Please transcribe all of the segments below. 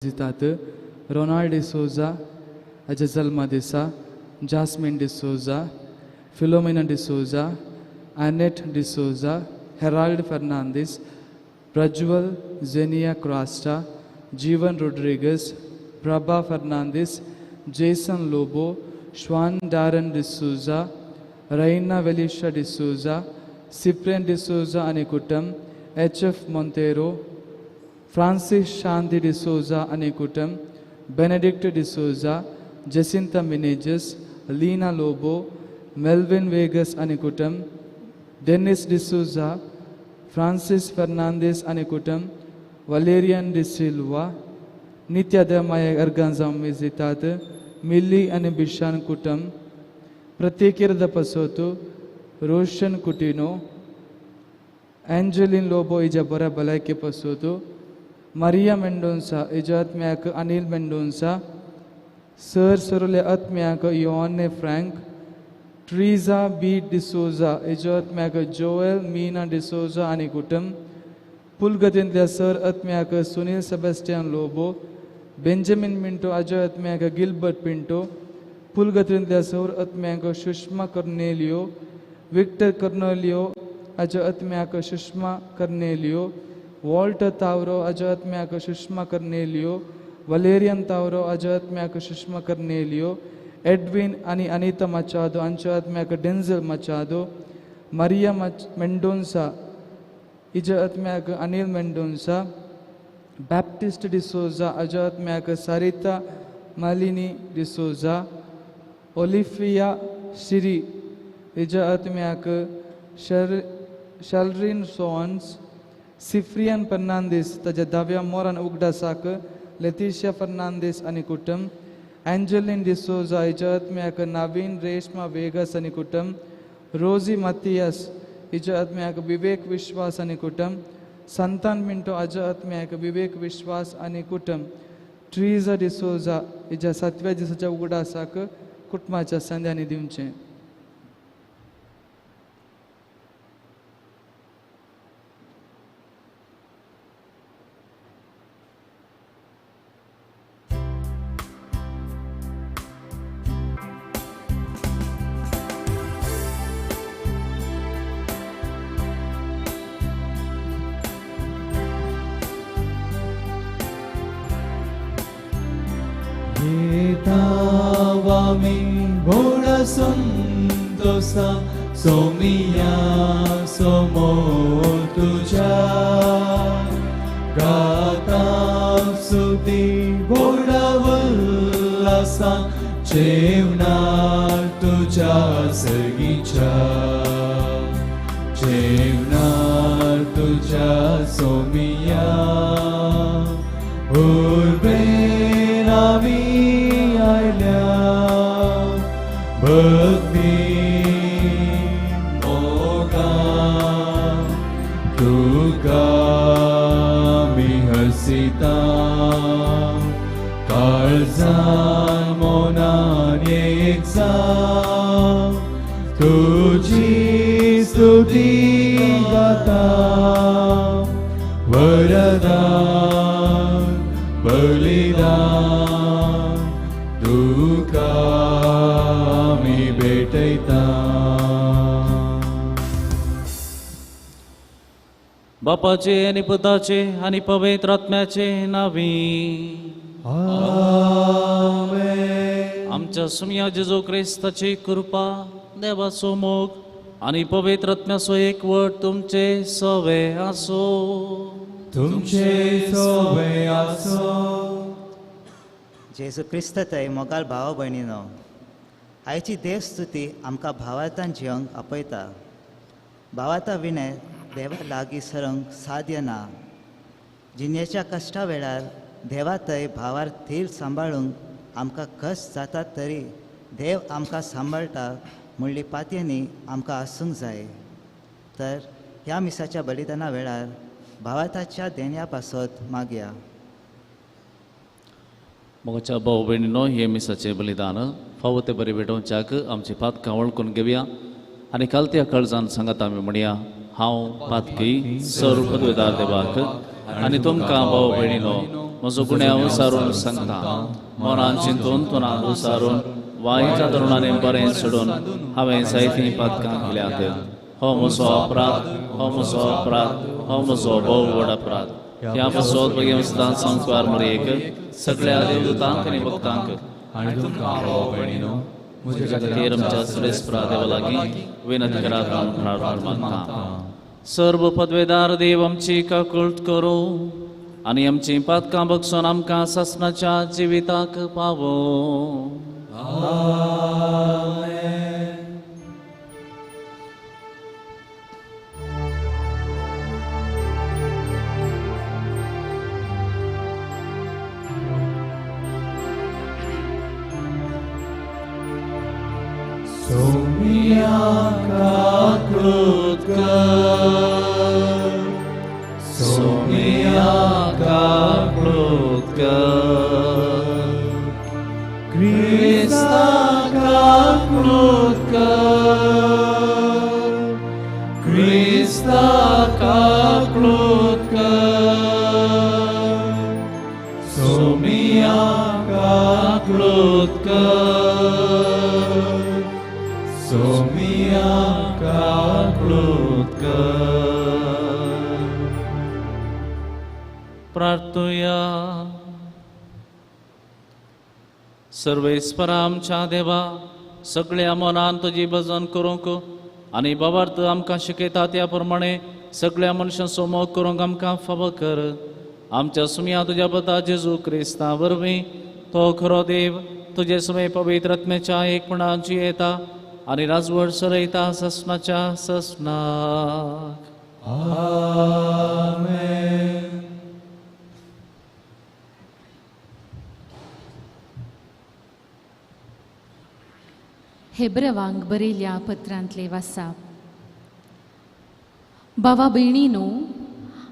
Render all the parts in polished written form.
दितात रोनाल्ड डिसोजा हाच्या जल्मा दिसा, Jasmine D'Souza, Philomena D'Souza, Annette D'Souza, Herald Fernandes, Prajwal Zenia Crasta, Jeevan Rodrigues, Prabha Fernandes, Jason Lobo, Schwan Darren D'Souza, Raina Velisha D'Souza, Cyprian D'Souza आनी कुटुंब, H F Monteiro, Francis शांती डिसोजा आनी कुटुंब, Benedict D'Souza, Jacinta Menezes, Leena Lobo, Melvin vagus आनी कुटुंब, Dennis D'Souza, Francis Fernandes आनी कुटुंब, Valerian D'Silva, नित्या देमाय अर्गांजांव मिजितात, मिल्ली आनी बिशान कुटुंब, प्रत्येकीर्द पसोतू, रोशन कुटिनो, एंजलिन लोबो इजा बऱ्या भलायके पसोतू, मारिया मेंडोन्सा इजा आत्म्याक अनिल मेंडोन्सा, सर सरुले आत्म्याक योहाने फ्रँक, ट्रीजा बी डिसोजा इजा आत्म्याक जोएल मीना डिसोजा आनी कुटुंब, पुलगतींतल्या सर आत्म्याक सुनील सेबेस्टियन लोबो, बेंजामीन मिंटो आजो आत्म्याक गिलबर्ट पिंटो, पुलगतींतल्या सर आत्म्याक सुषमा कर्नेलियो, विक्टर कर्नोलियो आजो आत्म्याक सुषमा कर्नेलियो, वॉल्टर तावरो आजो आत्म्याक सुषमा कर्नेलियो, वलेरियन तावरो आजो आत्म्याक सुषमा कर्नेलियो, एडविन आनी अनिता मचादो हांच्या आत्म्याक डेन्झल मचादो, मारिया मेंडोन्सा इजा आत्म्याक अनिल मेंडोन्सा, बॅप्टिस्ट डिसोजा आजो आत्म्याक सारिता मालिनी डिसोजा, ओलिफिया शिरी इजा आत्म्याक शलरीन सोन्स, सिफ्रियन फर्नांदीस ताज्या दाव्या मोरान उगडासाक लेतिशिया फर्नांदीस आनी कुटुंब, एंजलिन डिसोजा हिच्या आत्म्याक नवीन रेशमा वेगस आनी कुटुंब, रोजी मतियस हिच्या आत्म्याक विवेक विश्वास आनी कुटुंब, संतान मिंटो हाच्या आत्म्याक विवेक विश्वास आनी कुटुंब, ट्रीजा डिसोजा हिच्या सातव्या दिसाच्या उगडासाक कुटुंबाच्या संद्यांनी दिवचें. संतोषा सोमिया सोमो तुझ्या गाता सुती गोडावल्लासा जेवणार तुझ्या सगीच्या जेवणार तुझ्या सोमिया उर्बेन आमी आयल्या भक्ती मोगान तुका आमी हसिता काळजान मनान एक जावन तुजी स्तुती गाता वरदान बलिदान तुका आमी भेटयता. बापाचे आनी पुताचे आनी पवित्र आत्म्याचे नावी आमेन. आमच्या सुमया जेजू क्रिस्ताची कृपा, देवाचो मोग आनी पवित्र आत्म्याचो एकवट तुमचे सवे आसो. तुमचे सवे आसो. जेजू क्रिस्त थंय मोगाल भाव भयणीनो, आयची देवस्तुती आमकां भावार्थान जिवंक आपयता. भावार्था विणें देवा लागीं सरूंक साध्य ना. जिणेच्या कश्टा वेळार देवा थंय भावार थीर सांबाळूंक आमकां कश्ट जातात तरी देव आमकां सांबाळटा म्हणली पातयेनी आमकां आसूंक जाय. तर ह्या मिसाच्या बलिदाना वेळार भावार्थाच्या देण्या पासत मागया. मोगाच्या भाव भयणीनो, हे मिसाचें बलिदान फावो ते बरें भेटोवच्याक आमची पातकां वळखून घेवया आनी कालत्या काळजान सांगात आमी म्हणया, हांव पातकी सर्व पदवेदार देवाक आनी तुमकां भाव भयणीनो म्हजो गुन्यांव उसारून सांगता मनान चिंतून तोंडान उसारून वायच्या तरुणाने बरें सोडून हांवें जायतीं पातकां केल्यात. हो म्हजो अपराध, हो म्हजो अपराध, हो म्हजो भोव व्हड अपराध. ह्या पासत भगेवस्तान संस्कार मरयेक सगळ्या देवदूतांक आनी भक्तांक आनी तुमकां भाव भयणीनो म्हज्या खातीर आमच्या श्रेश्ठ देवा लागीं विनंती करात म्हूण प्रार्थना मागता. सर्व पदवेदार देव आमची काकूट करूं आनी आमचीं पातकां बगसून आमकां सासणाच्या जिविताक पावो. सोमिया काकूट कर, सोमिया काकूट कर, क्रिस्ता काकूट कर, क्रिस्ता काकूट कर, सोमिया काकूट कर, सोमिया काकूट कर. प्रार्थुया. सर्वेस्परा आमच्या देवा, सगळ्या मनान तुजी भजन करूंक आनी बाबार्थ आमकां शिकयता त्या प्रमाणे सगळ्या मनशांचो मोग करूंक आमकां फावो कर. आमच्या सुमया तुज्या पता जेजू क्रिस्ता वरवीं तो खरो देव तुजे सुमे पवित्र आत्म्याच्या एकपणान जियेता आनी राजवट चलयता ससनाच्या ससनाक. आमेन. हेब्रवांक बरयल्या पत्रांतले वासाप. बाबा भयणीनो,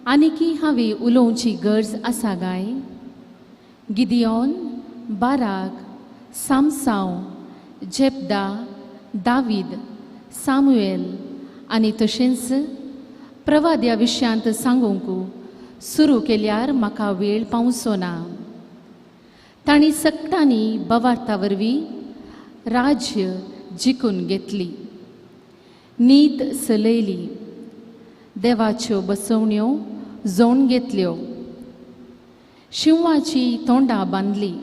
आनीकी हांवें उलोवची गरज आसा गाय? गिदियोन, बाराक, सामसांव, जेपदा, दावीद, सामुएल आनी तशेंच प्रवाद्या विशयांत सांगूंक सुरू केल्यार म्हाका वेळ पावचो ना. तांणी सक्तांनी बवार्ता वरवीं राज्य जिखून घेतली, नीत चलयली, देवाच्यो बसवण्यो जोण घेतल्यो, शिंवाची तोंडां बांदली,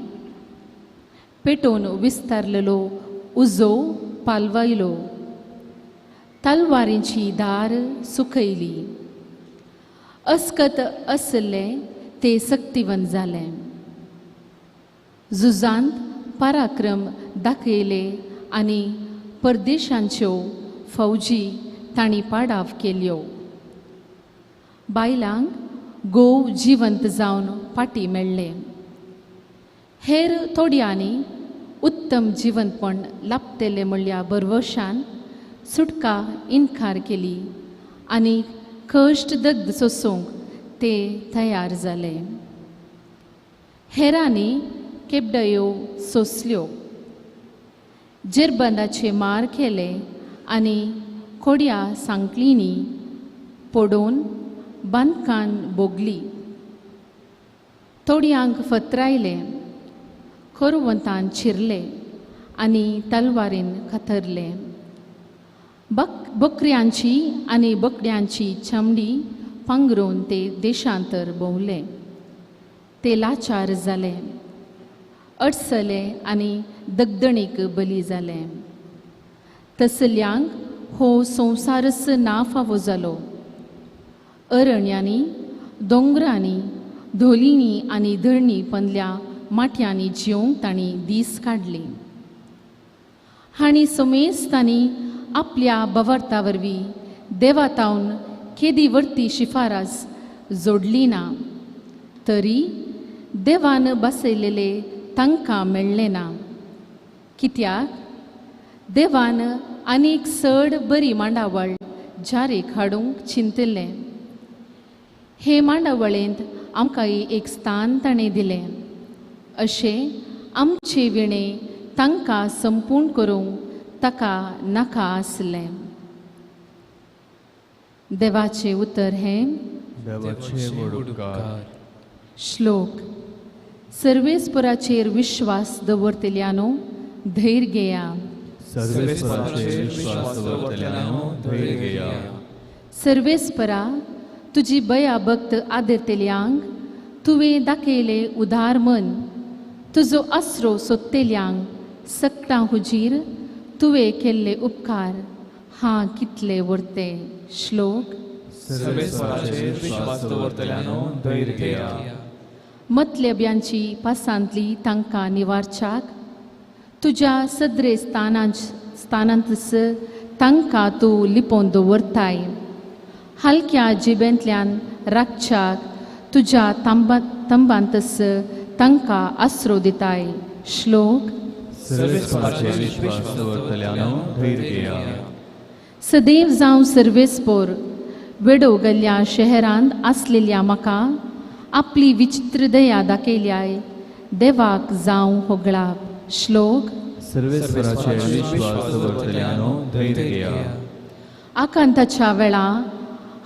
पेटोवन विस्तारलेलो उजो पालवायलो, तलवारींची दार सुकयली, अस्कत आसले ते सक्तिवंत जाले, झुजांत पराक्रम दाखयले आनी परदेशांच्यो फौजी तांणी पाडाव केल्यो. बायलांक गोव जिवंत जावन फाटी मेळ्ळे. हेर थोड्यांनी उत्तम जिवंतपण लाभतलें म्हणल्या भरवशान सुटका इनकार केली आनी कश्ट दग्ध सोसूंक ते तयार जाले. हेरांनी केबडयो सोंसल्यो, जेरबंदाचे मार केले आनी कोड्या सांकळींनी पडोवन बांदकान भोगली. थोड्यांक फतरायले, कोरवंतान चिरले आनी तलवारीन कातरले. बकऱ्यांची आनी बोकड्यांची चमडी पांगरून ते देशांतर भोंवले. ते लाचार जाले, अडसले आनी दगदणीक बली जाले. तसल्यांक हो संवसारच ना फावो जालो. अरण्यांनी, दोंगरांनी, धोलींनी आनी धरणी पंदल्या माठ्यांनी जिवंक तांणी दीस काडले. हांणी समेस्तांनी आपल्या बवर्ता वरवीं देवातावन केदी वर्ती शिफारस जोडली ना, तरी देवान बसयलेले तांकां मेळ्ळें ना. कित्याक देवान आनीक चड बरी मांडावळ जारीक हाडूंक चिंतिल्लें. हे मांडावळेंत आमकां एक स्थान ताणें दिलें, अशें आमचे विणें तांकां संपूर्ण करूंक ताका नाका आसलें. देवाचें उतर हें. देवाचे वडुकार. श्लोक. सर्वेस्पराचेर विश्वास दवरतल्यानो धैर्य घेया. सर्वेस्पराचेर विश्वास दवरतल्यानो धैर्य घेया. सर्वेस्परा तुजी बया भक्त आदरतल्यांक तुवें दाखयलें उदार मन. तुजो आसरो सोदतल्यांक सक्तां हुजीर तुवें केल्ले उपकार हां कितले वर्ते. श्लोक. सर्वेस्पराचेर विश्वास दवरतल्यानो धैर्य घेया. मतलब्यांची पासांतली तांकां निवारच्याक तुज्या सदरे स्थानांतस तांकां तूं लिपोवन दवरताय. हलक्या जिबेंतल्यान राखच्याक तुज्या तंबांतस तांकां आसरो दिताय. श्लोक. सर्वेस्पराचेर विश्वास दवरतल्यानो धैर्य घेया. सदैव जावं सर्वेस्पोर वेडो गल्ल्या शहरांत आसलेल्या म्हाका आपली विचित्र दया दाखयल्याय देवाक जावं होगळाप. श्लोक. सर्वेस्पराचेर विश्वास दवरतल्यानो धैर्य घेया. आकांताच्या वेळा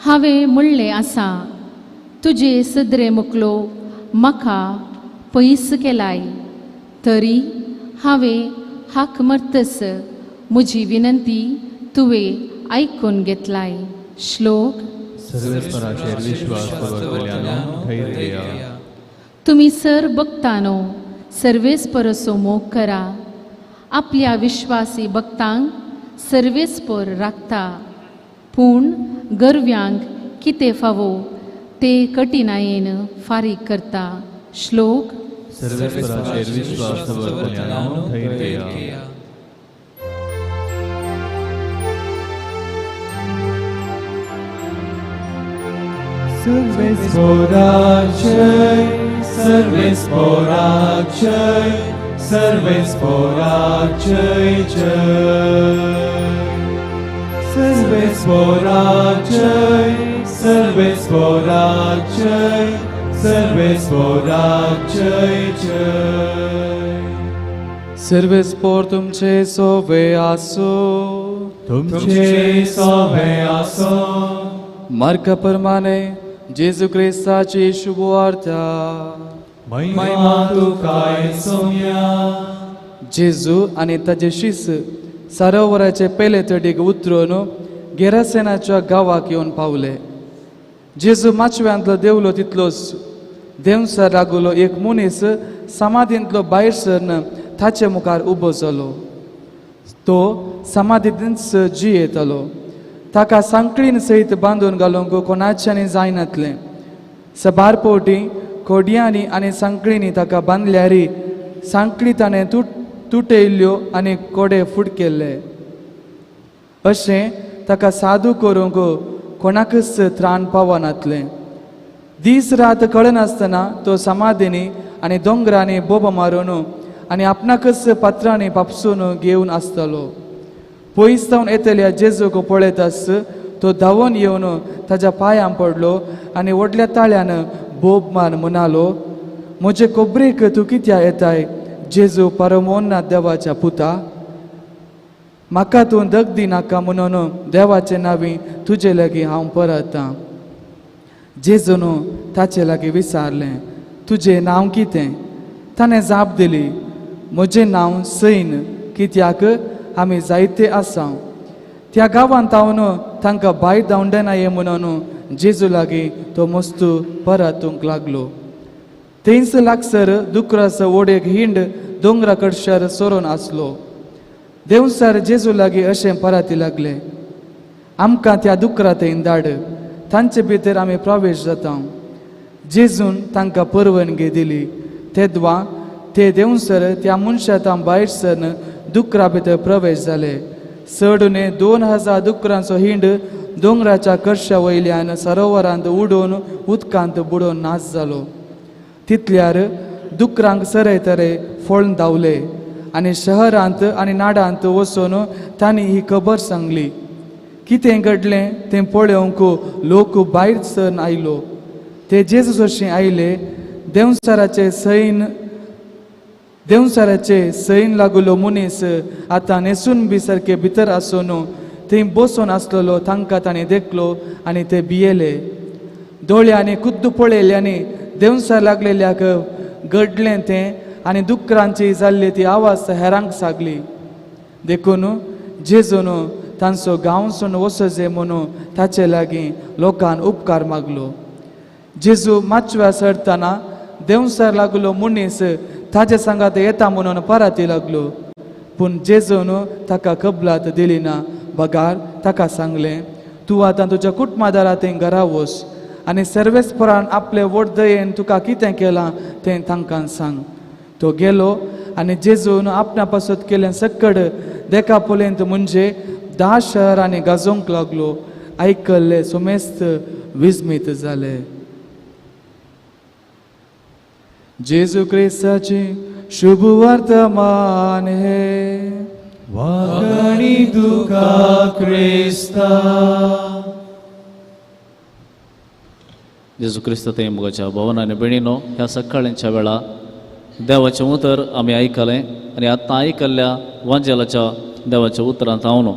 हांवें म्हणलें आसा तुजे सदरे मुकलो म्हाका पयस केलाय तरी हांवें हाक मरतस म्हजी विनंती तुवें आयकून घेतलाय. श्लोक. सर्वेस्पराचेर विश्वास दवरतल्यानो धैर्य घेया. तुमी सर भक्तानो सर्वेस्परसो मोग करा. आपल्या विश्वासी भक्तांक सर्वेस्पर राखता पूण गर्व्यांक कितें फावो ते कठिणायेन फारीक करता. श्लोक. सर्वेस्पराचेर विश्वास दवरतल्यानो धैर्य घेया. सर्वेस्पराचेर सर्वेस्पराचेर सर्वेस्पराचेर जय. सर्वेस्पराचेर सर्वेस्पराचेर सर्वेस्पराचेर जय. सर्वेस्पोर तुमचे सोवे आसो. तुमचे सोवे आसो. मार्का प्रमाणे जेजू क्रिस्ताची शुभवार्ता. महिमा तुका सोम्या. जेजू आनी ताजे शिस सरोवराचे पेले तडीक उतरून गेरासेनाच्या गांवाक येवन पावले. जेजू माचव्यांतलो देवलो तितलोच देंवसर लागलो एक मनीस समाधींतलो भायर सरन ताचे मुखार उबो जालो. तो समाधींतच जियेतालो. ताका सांकळीन सयत बांदून घालूंक कोणाच्यानी जायनातलें. सबार पवटी कोडयांनी आनी सांकळींनी ताका बांदल्यारी सांकळी ताणें तुटयल्ल्यो आनी कोडे फूट केल्ले. अशें ताका सादू करूंक कोणाकच त्राण पावनातलें. दीस रात कळनासतना तो समाधींनी आनी दोंगरांनी बोब मारून आनी आपणाकच पात्रांनी पापसून घेवन आसतालो. पयस जावन येतल्या जेजूक पळयतास तो धांवून येवन ताज्या पांयां पडलो आनी व्हडल्या ताळ्यान बोब मार म्हणालो, म्हजे कोबरेक तूं कित्याक येताय जेजू परमोन्ना देवाच्या पुता? म्हाका तूं दग दिनाका म्हणून देवाचे नांवी तुजे लागीं हांव परतां. जेजून ताचे लागीं विचारलें, तुजें नांव कितें? ताणें जाप दिली, म्हजें नांव सैन, कित्याक आमी जायते आसा. त्या गांवांत हांव तांकां भायर धांवडना ये म्हणून जेजू लागीं तो मस्तू परतूंक लागलो. थंयच लागसर दुकराचो व्हड एक हिंड दोंगरा कडशार सरून आसलो. देवसार जेजू लागीं अशें पराती लागले, आमकां त्या दुकरा थंय धाड, तांचे भितर आमी प्रवेश जाता. जेजून तांकां परवानगी दिली. तेदवा ते देवसर त्या मनशा तां भायर सरन दुकरा भितर प्रवेश जाले. चड 2000 दुकरांचो हिंड दोंगराच्या कर्शा वयल्यान सरोवरांत उडोवन उदकांत बुडोवन नाश जालो. तितल्यार दुकरांक सरे तरे फळून धांवले आनी शहरांत आनी नाडांत वचून तांणी ही खबर सांगली. कितें घडलें तें पळोवंक लोक भायर सरन आयलो. ते जेजू सरशीं आयले. देंवसाराचे सैन लागलो मनीस आतां न्हेसून बी सारके भितर आसून थंय बसून आसलेलो तांकां ताणें देखलो आनी ते भियेले. दोळ्यांनी खुद्द पळयल्यांनी देंवसार लागलेल्याक घडलें तें आनी दुकरांची जाल्ली ती आवाज हेरांक सागली. देखून जेजून तांचो गांव सोडून वचजे म्हणून ताचे लागीं लोकान उपकार मागलो. जेजू माचव्या सरतना देंवसार लागलो मनीस ताजे सांगात येता म्हणून पराती लागलो. पूण जेजून ताका कबलात दिली ना, बगार ताका सांगलें, तूं आतां तुज्या कुटुंबादारा तें घरा वच आनी सर्वेस्परान आपले व्हड दयेन तुका कितें केलां तें तांकां सांग. तो गेलो आनी जेजून आपणा पासत केलें सक्कड देका पोलेंत म्हणजे 10 शहरांनी गाजोवंक लागलो. आयकल्ले सुमेस्त विस्मीत जाले. जेजू क्रिस्ताची शुभ वर्तमान हे. वाकणी तुका क्रिस्ता. जेजू क्रिस्त ते मोगाच्या भवन आनी भयणीनो, ह्या सकाळच्या वेळा देवाचें उतर आमी आयकलें आनी आतां आयकल्ल्या वांजेलाच्या देवाच्या उतरांत हांव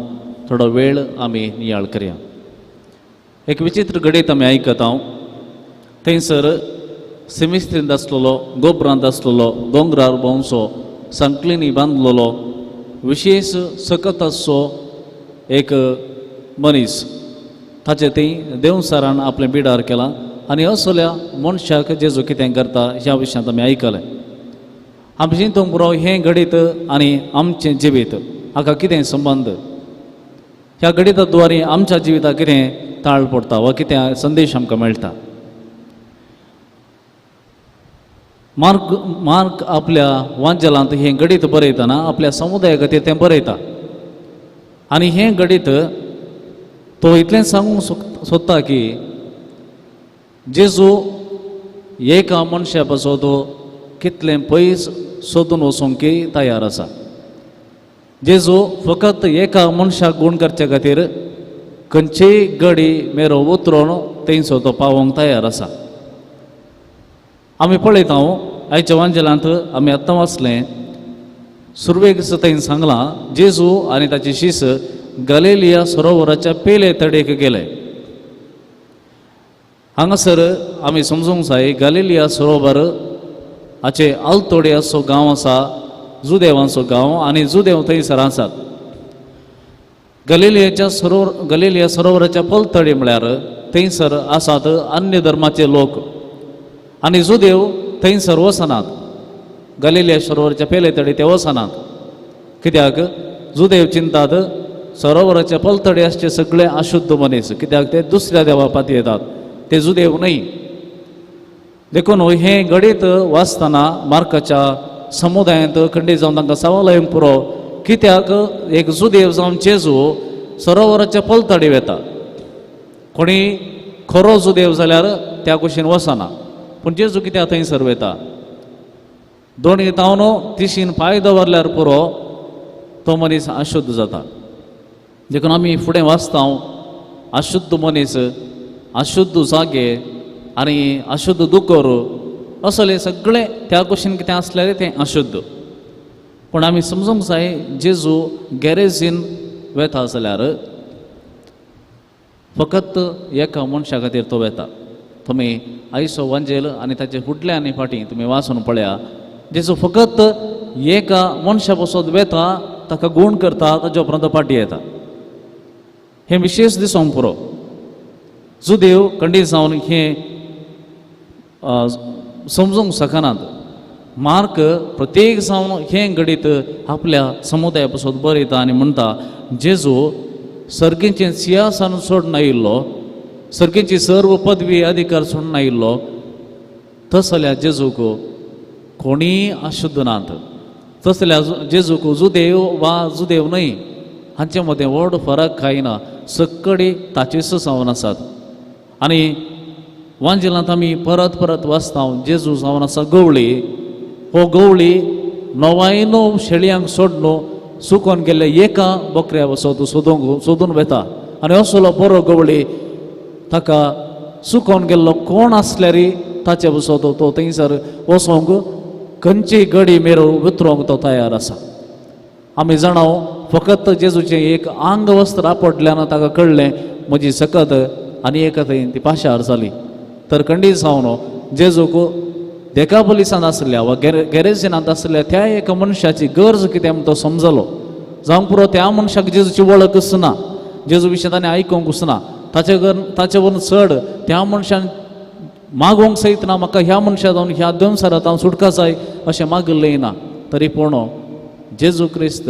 थोडो वेळ आमी नियाळ करया. एक विचित्र घडीत आमी आयकत हांव. थंयसर सिमिस्त्रींत आसलेलो, गोबरांत आसलेलो, दोंगरार भोंवचो, सांकलिनी बांदलेलो विशेश सकत आसचो एक मनीस, ताचे थंय देवसारान आपलें बिडार केलां आनी असल्या मनशाक जेजू कितें करता ह्या विशयांत आमी आयकलें. आमचें चिंतूंक पुरो हें घडीत आनी आमचें जिवीत हाका कितें संबंद, ह्या घडिता द्वारे आमच्या जिविताक कितें ताळ पडटा वा कितें संदेश आमकां मेळटा. मार्क आपल्या वांजेलांत हें घडीत बरयतना आपल्या समुदाया खातीर तें बरयता आनी हें घडीत तो इतलें सांगूंक सोदता की जेजू एका मनशा पासून तो कितलें पयस सोदून वचूंक तयार आसा. जेजू फकत एका मनशाक गूण करचे खातीर खंयचीय गडी मेरो उतरून थंयसर तो पावोवंक तयार आसा. आमी पळयता आयच्या वांजेलांत आमी आत्तां वाचलें, सुरवेक थंय सांगलां जेजू आनी ताची शीस गलेलिया सरोवराच्या पेले तडेक गेले. हांगासर आमी समजूंक जाय गलेलिया सरोवर हाचे आलतोडे असो गांव आसा, जुदेवांचो गांव आनी जुदेव थंयसर आसात. गलेलिया सरोवराच्या पलतडी म्हळ्यार थंयसर आसात अन्य धर्माचे लोक आनी जुदेव थंयसर वचनात. गलेलिया सरोवराच्या पेले तडी ते वचनात, कित्याक जुदेव चिंतात सरोवराच्या पलतडी आसचे सगळे अशुद्ध मनीस, कित्याक ते दुसऱ्या देवा पाती येतात, ते जुदेव न्हय. देखून हें घडीत वाचतना मार्काच्या समुदायांत खंडीत जावन तांकां सवाल येवंक पुरो, कित्याक एक जुदेव जावन जेजू सरोवराच्या पलतडी वेता. कोणी खरो जुदेव जाल्यार त्या कुशीन वचना, पूण जेजू कित्याक थंयसर वता? दोणी तावनो तिशीन पांय दवरल्यार पुरो तो मनीस अशुद्ध जाता. देखून आमी फुडें वाचता अशुद्ध मनीस, अशुद्ध जागे आनी अशुद्ध दुकर असले सगळें त्या कुशीन कितें आसलें तें अशुद्ध. पूण आमी समजूंक जाय जेजू गॅरेजीन वेता जाल्यार फकत एका मनशा खातीर तो वेता. तुमी आयचो वांजेल आनी ताचे फुडले आनी फाटीं तुमी वाचून पळया, जेजू फकत एका मनशा पासत वेता, ताका गूण करता, ताच्या उपरांत फाटीं येता. हें विशेश दिसूंक पुरो. जुदेव खंडीत जावन हें समजूंक शकनात. मार्क प्रत्येक जावन हें घडीत आपल्या समुदाया पासत बरयता आनी म्हणटा जेजू सर्गेचें सिंहासन सोडून आयिल्लो, सर्गेची सर्व पदवी अधिकार सोडून आयिल्लो, तसल्या जेजूक कोणीय अशुद्ध नात. तसल्या जेजूक जुदेव वा जुदेव न्हय हांचे मदें व्हड फरक कांय ना, सक्कडी ताचेच जावन आसात. आनी वांजेलांत आमी परत परत वाचता जेजू जावन आसा गवळी. हो गवळी 99 शेळयांक सोडून सुकोन गेल्ले एका बकऱ्या वचत सोदून वेता आनी असलो बरो गवळी ताका सुकोन गेल्लो कोण आसल्यार ताचे वचत तो थंयसर वचोंक खंयची गडी मेरो उतरोंक तो तयार आसा. आमी जाणाव फकत जेजूचें एक आंग वस्त्र आपडल्यान ताका कळ्ळें म्हजी सकत आनी एक थंय ती पाशार जाली. तर खंडीत जावन जेजूक देकापोलिसांत आसल्या वा गेरेजिनांत आसल्या त्या एका मनशाची गरज कितें म्हण तो समजलो. जावंक पुरो त्या मनशाक जेजूची वळखच ना, जेजू विशीं ताणें आयकूंकच ना, ताचे वरून चड त्या मनशान मागोवंक सयत ना, म्हाका ह्या मनशा जावन ह्या दोनसारांत हांव सुटका जाय अशें मागिल्लें ना. तरी पूण जेजू क्रिस्त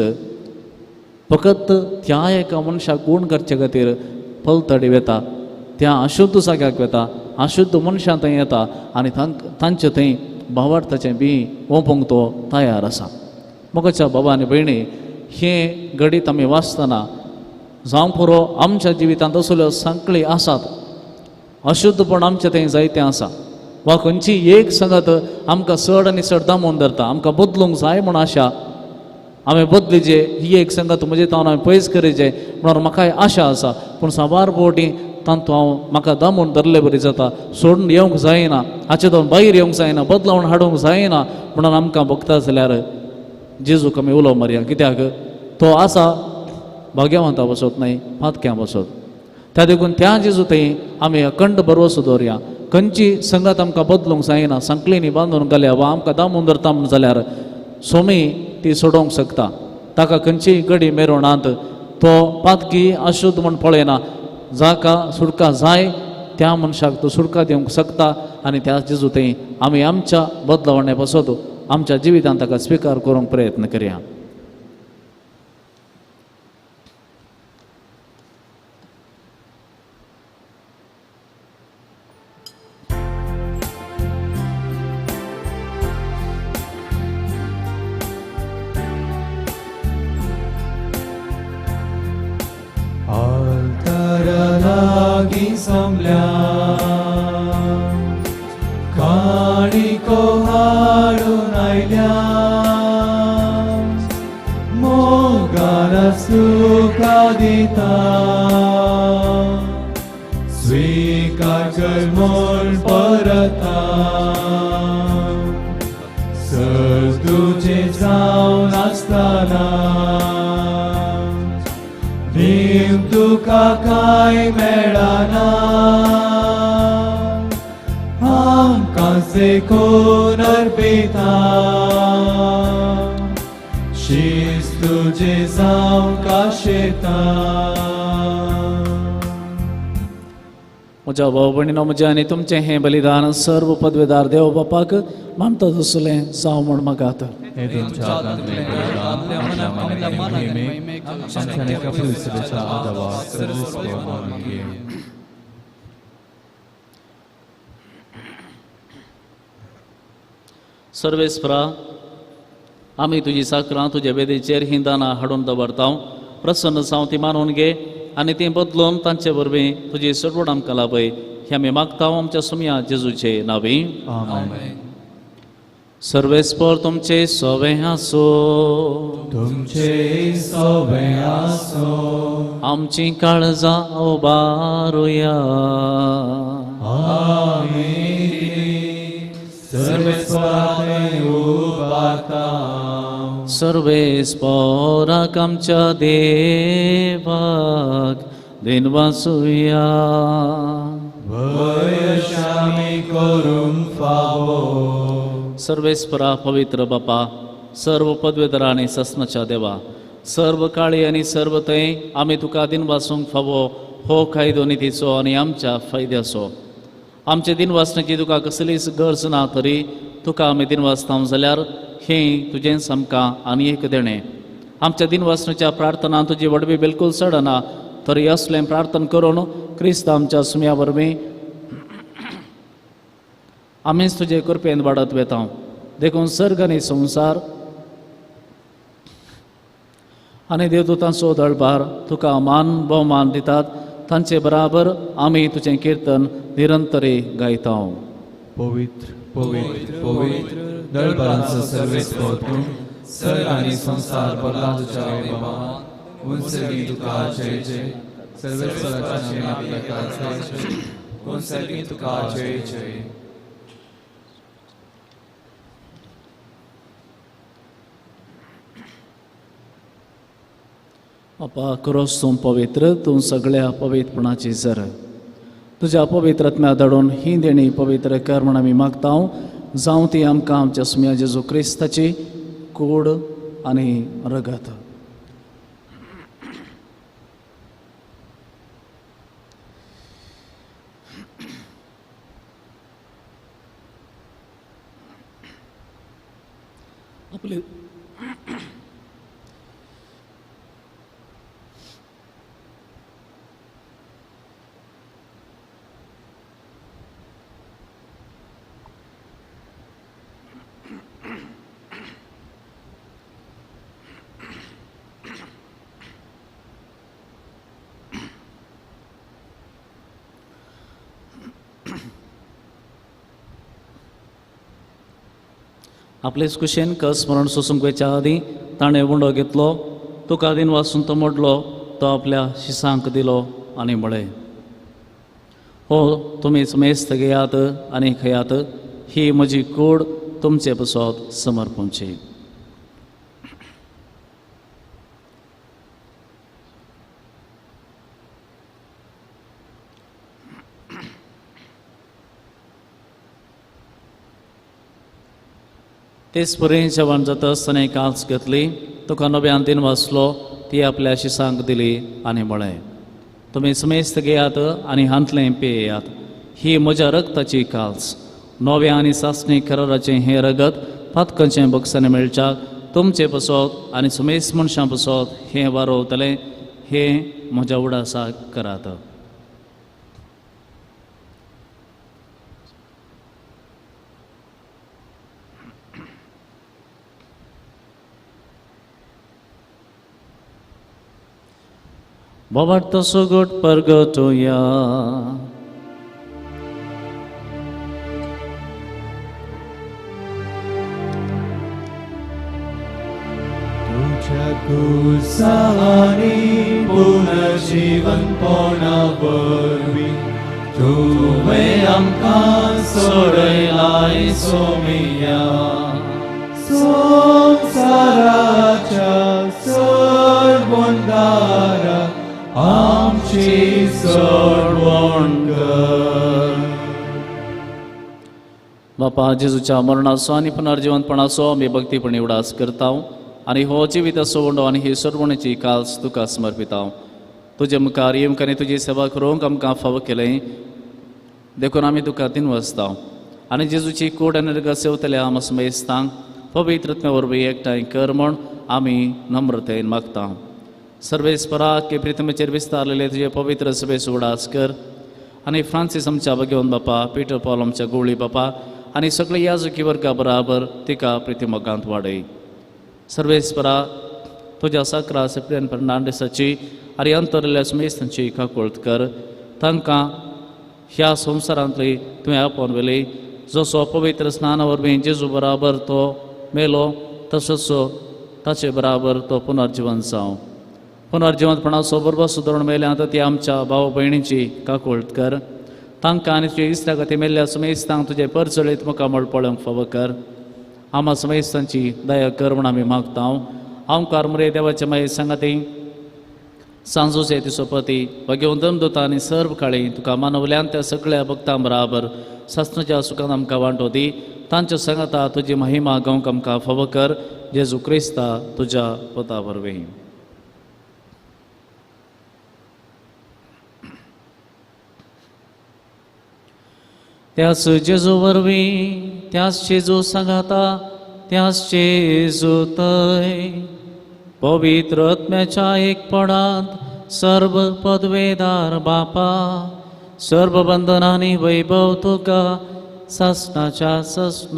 फकत त्या एका मनशाक गूण करचे खातीर पलतडी वेता, त्या अशुद्ध जाग्याक वेता, अशुद्ध मनशां थंय येता आनी तांचे थंय भावार्थाचें बी ओंपूंक तो तयार आसा. मोगाच्या बाबा आनी भयणी, हें घडीत आमी वाचतना जावंक पुरो आमच्या जिवितांत असल्यो सांकळी आसात, अशुद्धपण आमचें थंय जायतें आसा वा खंयची एक संगत आमकां चड आनी चड दामून धरता, आमकां बदलूंक जाय म्हूण आशा आमी बदलीचे, ही एक संगत म्हजे तावन हांवें पयस करीचे म्हणून म्हाकाय आशा आसा, पूण साबार फावटी तांतू हांव म्हाका दामून धरले बरी जाता, सोडून येवंक जायना, हाचे तावन भायर येवंक जायना, बदलावण हाडूंक जायना म्हणून आमकां भोगता जाल्यार जेजूक आमी उलो मारया. कित्याक तो आसा भाग्यवंता बसत न्हय पातक्यां बसत. त्या देखून त्या जेजू थंय आमी अखंड भरवसो दवरया. खंयची संगत आमकां बदलूंक जायना, सांकळींनी बांदून घाल्या वा आमकां दामून धरता म्हूण जाल्यार सोमी ती सोडोवंक शकता. ताका खंयचीय गडी मेरोणांत तो पातकी अशुद्ध म्हूण पळयना, जाका सुटका जाय त्या मनशाक तो सुटका दिवंक शकता आनी त्या जेजू थंय आमी आमच्या बदलावणे पासत आमच्या जिवितांत ताका स्विकार करूंक प्रयत्न करया. काणिको हाडून आयल्या मोगान सुखा दिता, स्वीकार कर म्हूण परता, सर तुजें जावन आसतना देव तुका कांय मेळना, आमकां देखून अर्पिता, शीस तुजें जावन काशेता. म्हज्या भाव भयणीनो, म्हजें आनी तुमचें हें बलिदान सर्व पदवेदार देव बापाक मानता दुसलें जावं म्हूण मागात. हे तुमच्या हातांतलें बलिदान आमच्या मनाक आनी महिमेक, आमच्या आनी कबूल आदावा सर्वेस देव मानून घे. सर्वेस्परा, आमी तुजी साकरां तुज्या वेदीचेर हीं दानां हाडून दवरता, प्रसन्न जावं ती मानून घे आनी ती बदलून तांचे वरवीं तुजी सोडवण आमकां लाभय, हें आमी मागता आमच्या सुमया जेजूचे नांवी. आमेन. सर्वेस्पर तुमचे सोवे आसो, तुमचे सोवे आसो, आमची काळजां उबारुया. आमी सर्वेस्पराक उबारता, सर्वेस्पराक आमच्या देवाक दिनवासुया. वयशामी करूंक फावो. सर्वेस्परा पवित्र बापा, सर्व पदवेदार आनी सस्नाच्या देवा, सर्व काळी आनी सर्व थंय आमी तुका दिनवासूंक फावो हो कायदो नितीचो आनी आमच्या फायद्याचो. आमचे दिनवासण्याची तुका कसलीच गरज ना तरी तुका आमी दिनवासता जाल्यार हें तुजेंच आमकां आनी एक देणें. आमच्या दिनवासण्याच्या प्रार्थना तुजी व्हडवी बिलकूल चडना तरी असलें प्रार्थना करून क्रिस्त आमच्या सुम्या वरवीं आमीच तुजे कृपेन वाडत वेता. देखून सर्ग आनी संवसार आनी देवदूतांचो दळभार तुका मान भोवमान दितात, तांचे बराबर आमी तुजें किर्तन निरंतरी गायता. पवित्र पवित्र पवित्र दळभारांचो सर्वेस्पर तूं, सर्ग आनी संवसार भरला तुज्या वैभवान. उंचली तुका जय जय, सर्वेस्पराच्या नांवान तुका जय जय, उंचली तुका जय जय. बापा, क्रोस तूं पवित्र, तूं सगळ्या पवित्रपणाची जर तुज्या पवित्र आत्म्या धाडून ही देणी पवित्र कर म्हण आमी मागता. जावं ती आमकां आमच्या सुम्या जेजू क्रिस्ताची कूड आनी रगत. आपले आपलेच कुशेन कस मरण सोसूंक वयच्या आदीं ताणें उंडो घेतलो, तुका दिन वासून तो मोडलो, तो आपल्या शिसांक दिलो आनी म्हळें, हो तुमीच मेस्त घेयात आनी खयात, ही म्हजी कूड तुमचे पसत समर्पणची. तेच परी जेवण जाता आसतना कांच घेतली, तुका नव्यान दिन वाचलो, ती आपल्या शिसांक दिली आनी म्हळें, तुमी समेस्त घेयात आनी हांतलें पियेयात, ही म्हज्या रगताची काल्स, नव्या आनी सासणी कराराचें हें रगत पातकांचें बक्षांनी मेळच्याक तुमचे पसत आनी समेस्त मनशां पसत हें वारोवतलें, हें म्हज्या उडासाक करात. बाबार्थ सुगट परगटोया. तुझ्या कुसानी पुनर्जीवनपणा वरवीं तुवें आमकां सोडयलाय सोमिया, संवसाराच्या सर्वंदारा आमची सोडवण कर. बापा जेजूच्या मरणाचो आनी पुनर्जिवंतपणाचो आमी भक्तीपणी उडास करता आनी हो जिविताचो उंडो आनी ही सोडवणेची काल्स तुका समर्पिता. तुजे मुखार येवंक आनी तुजी सेवा करूंक आमकां फावो केलें देखून आमी तुका दिनवासता आनी जेजूची कूड आनी रगत सेवतल्या आमच्या समेस्तांक पवित्र आत्म्या वरवीं एकठांय कर म्हूण आमी नम्रतेन मागता. सर्वेस्परा की प्रितमेचेर विस्तारलेले तुजे पवित्र सभेचो उडास कर आनी फ्रांसीस आमच्या भगवंत बापा, पिटर पॉल आमच्या गोवळी बापा आनी सगळे याजकी वर्गा बराबर तिका प्रितिमोगांत वाडय. सर्वेस्परा तुज्या साक्रा सिप्रियन फर्नांडीसाची आनी अंतरलेल्या समेस्तांची काकुळट कर, तांकां ह्या संवसारांतली तुवें आपोवन व्हेली, जसो पवित्र स्नाना वरवीं जेजू बराबर तो मेलो तसोच ताचे बराबर तो पुनर्जिवन जावं. पुनर्जिवंतपणाचो बरोबर सुदरण मेल्या आतां ती आमच्या भाव भयणीची काकुळट कर, तांकां आनी तुजे इश्टा खातीर मेल्ल्या समेस्तांक तुजें परजळीत मुखामळ पळोवंक फावो कर. आमा समेस्तांची दया कर म्हूण आमी मागता. आमकार मुरे देवाचे मागीर सांगाती सांजोचे तिसोपती भगवंत दमदूता आनी सर्व काळी तुका मानवल्यान त्या सगळ्या भक्तां बराबर सासणाच्या सुखान आमकां वांटो दी, तांच्या सांगाता तुजी महिमा गावंक आमकां फावो कर, जेजू क्रिस्ता तुज्या पता वरवीं. त्याच जेजू वरवीं, त्याच जेजू सांगाता, त्याच जेजू थंय पवित्र आत्म्याच्या एकपणांत सर्व पदवेदार बापा, सर्व बंधनांनी वैभव तुका सासणाच्या सासणाक.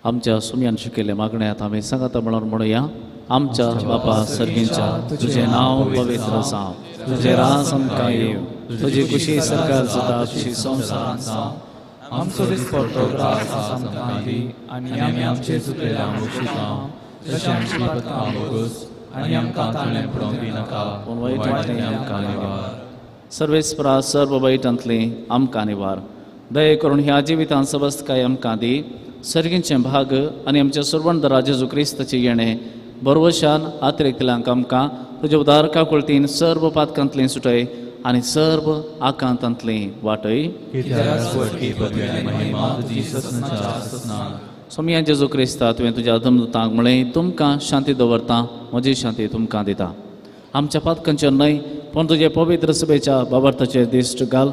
आमच्या सुम्यान शिकयल्ल्या मागण्यात आमी सांगाता म्हणून म्हणुया. आमच्या बापा सर्गींच्या, तुझें नांव पवित्र जावं, तुझें राज आमकां येवं, तुजी खुशी सरकार जाता तशी संवसारांत जावं. आमचो दिसपट्टो ग्रास आज आमकां दी आनी आमी आमचे चुकलेल्यांक बक्षिता तशें आमची पथकां बोगस आनी आमकां ताणें पडोवंक दिनाका, पूण वायटांतलें आमकां निवार. सर्वेस्परा सर्व वायटांतलें आमकां निवार. दये करून ह्या जिवितांत सबस्तकाय आमकां दी, सर्गींचें भाग आनी आमच्या सर्वंदरा जेजू क्रिस्ताचें येणें बरवशान आतिरिक्तल्यांक आमकां तुज्या उदार काकुळतीन सर्व पातकांतलीं सुटय आनी सर्व आकांतांतलीं वाटय. सोमया जेजू क्रिस्ता, तुवें तुज्या अधमदूतांक म्हळें, तुमकां शांती दवरता, म्हजी शांती तुमकां दिता. आमच्या पातकांचेर न्हय पूण तुजे पवित्र सभेच्या बाबार्थाचेर दिश्ट घाल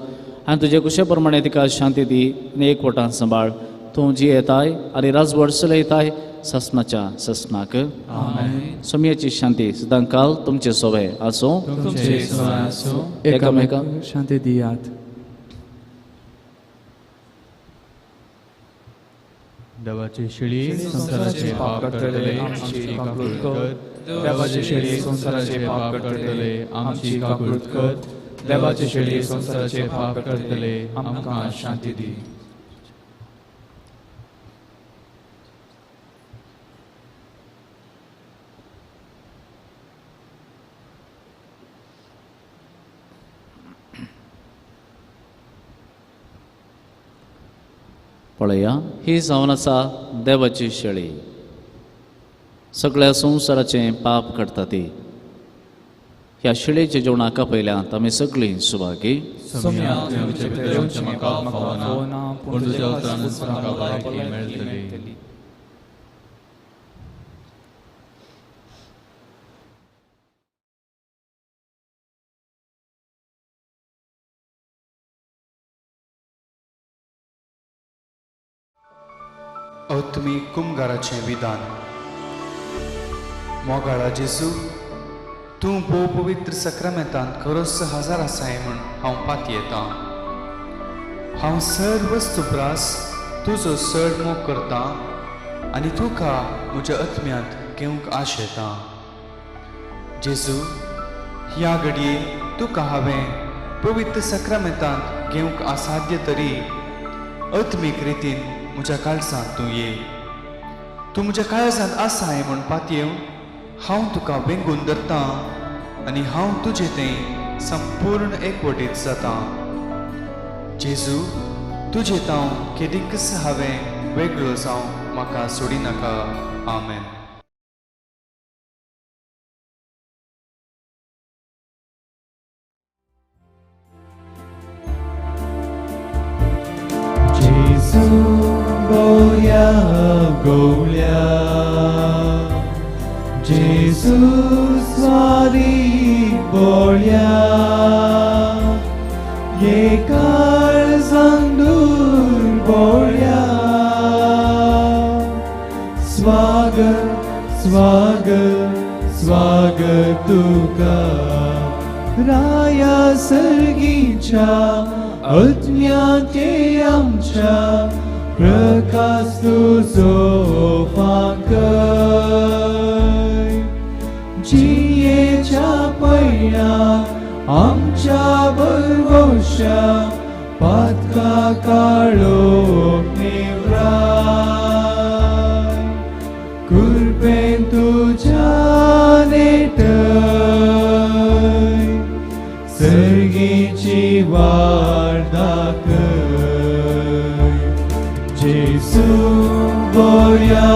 आनी तुजे कुशे प्रमाणे तिका शांती दी आनी एकवटान सांबाळ. तूं जियेताय आनी राजवट चलयताय ससनाच्या ससनाक. सोमयाची शांती सदांकाल तुमचे सोवे आसूं. एकामेकांक शांती दियात. देवाची शिळी संवसाराचे पाप करतले आमची काकूळ कर. देवाची शिळी संवसाराचे पाप करतले आमची काकूळ कर. देवाची शिळी संवसाराचे पाप करतले आमकां शांती दी. पळया, ही जावन आसा देवाची शेळी, सगळ्या संवसाराचें पाप काडटा ती. ह्या शेळयेच्या जेवणाक आपयल्यांत आमी सगळीं सुभागी. आत्मीक कुमगाराचें विधान. मोगाळा जेजू, तूं भोव पवित्र सक्रामेंतांत खरोच हजार आसाय म्हूण हांव पातयेतां. हांव सर्व वस्तू प्रास तुजो चड मोग करतां आनी तुका म्हज्या आत्म्यांत घेवंक आशेतां. जेजू, ह्या घडये तुका हांवें पवित्र सक्रामेंतांत घेवंक असाध्य तरी आत्मीक रितीन म्हज्या काळजांत तूं ये. तूं म्हज्या काळजांत आसाय म्हूण पातयेवन हांव तुका वेंगून धरतां आनी हांव तुजें तें संपूर्ण एकवटीत जातां. जेजू, तुजें तांव केदींकच हांवें वेगळो जावं म्हाका सोडिनाका. आमेन. गोवल्या गोवल्या जेजू स्वारी बोळ्या, ये काळजांत दूर बोळ्या. स्वागत स्वागत स्वागत तुका राया सर्गीच्या आत्म्याते आमच्या प्रकाश तुजो फांकय. जियेच्या पयणाक आमच्या बरवश्या पातका काळोख निवराय. कृपेन तुज्या नेटय सर्गीची वाट दाखय. जेजू बोळ्या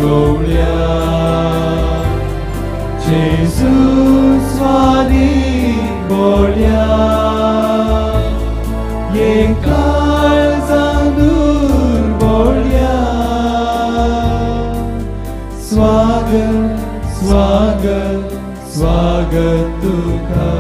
गोवळ्या, जेजू स्वारी बोळ्या, ये काळजांत दूर बोळ्या. स्वागत स्वागत स्वागत तुका.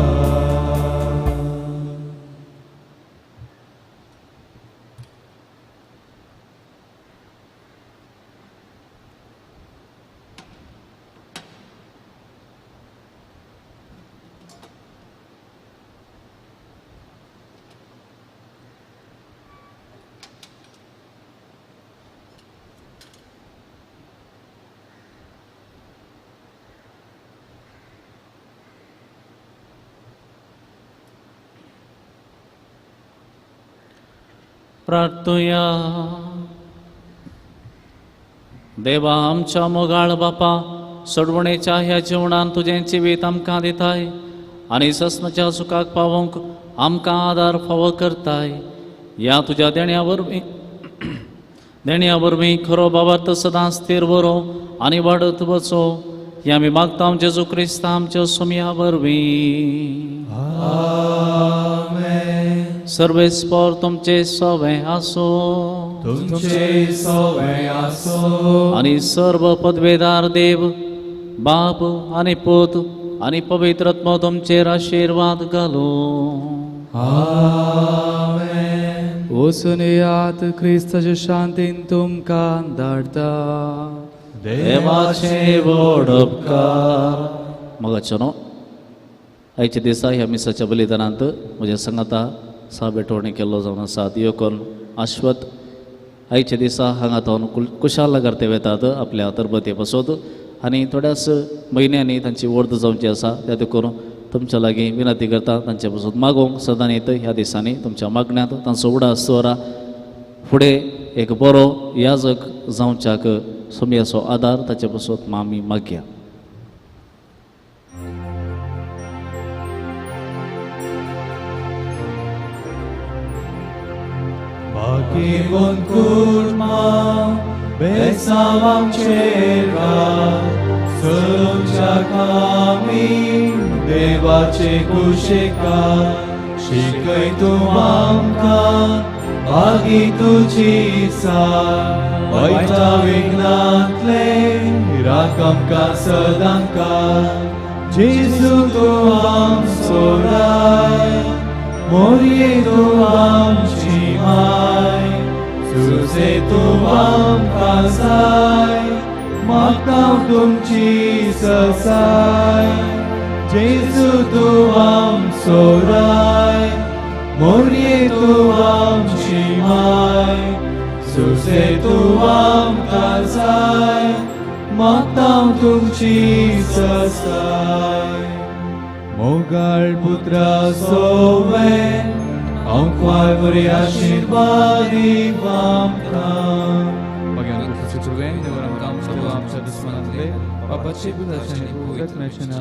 प्रार्थुया. देवा आमच्या मोगाळ बापा, सोडवणेच्या ह्या जेवणान तुजें जिवीत आमकां दिताय आनी सस्नाच्या सुखाक पावोवंक आमकां आदार फावो करताय. ह्या तुज्या देण्या वरवीं खरो बाबार्थ सदांच स्थिर बरो आनी वाडत वचो. ही आमी मागता जेजू क्रिस्ता आमच्या सोमया वरवीं. आमेन. सर्वेस्पर तुमचे सवे आसो तुमचे सवे आसो. आनी सर्व पदवेदार देव बाप आनी पूत आनी पवित्र आत्मो तुमचेर आशिर्वाद घालूं. आमेन. वचून येयात, क्रिस्ताचे शांतीन तुमकां धाडटा. देवाचे व्हड उपकार. मगाचो न्हू आयच्या दिसा ह्या मिसाच्या बलिदानांत म्हज्या सांगाता साबेटवणी केल्लो जावन आसा दियोकोन आश्वत आयच्या दिसा हांगा तावन कुशाल ते वेतात आपल्या तरबते पासत आनी थोड्याच म्हयन्यांनी तांची वर्द जावची आसा. त्या देखून तुमच्या लागीं विनंती करता तांचे पासून मागोवंक सदां येत ह्या दिसांनी तुमच्या मागण्यांत तांचो उडास दवरा. फुडें एक बरो याजक जावच्याक सोमयाचो आदार ताचे पासून आमी मागया. बाकीवन कुर्मा बेसांव आमचेर घाल, सलोच्या कामी देवाचे कुशेकार. शिकय तूं आमकां बागी तुजी सार, वायटा विघ्नांतले राख आमकां सदांकाळ. जेजू तूं आमचो राय, मोरये तूं आमची माय, सुसे तूं आमकां जाय, मागता तुमची ससाय. जेजू तूं आमचो राय, मोरये तूं आमची माय, सुसे तूं आमकां जाय, मागता तुमची ससाय. मोगाळ पुत्रा सोवे आमकां बरी आशिर्वाद आमकां. आमच्या दुस्मनांतले बापाचे पुताचे आनी पवित्र आत्म्याच्या नांवान.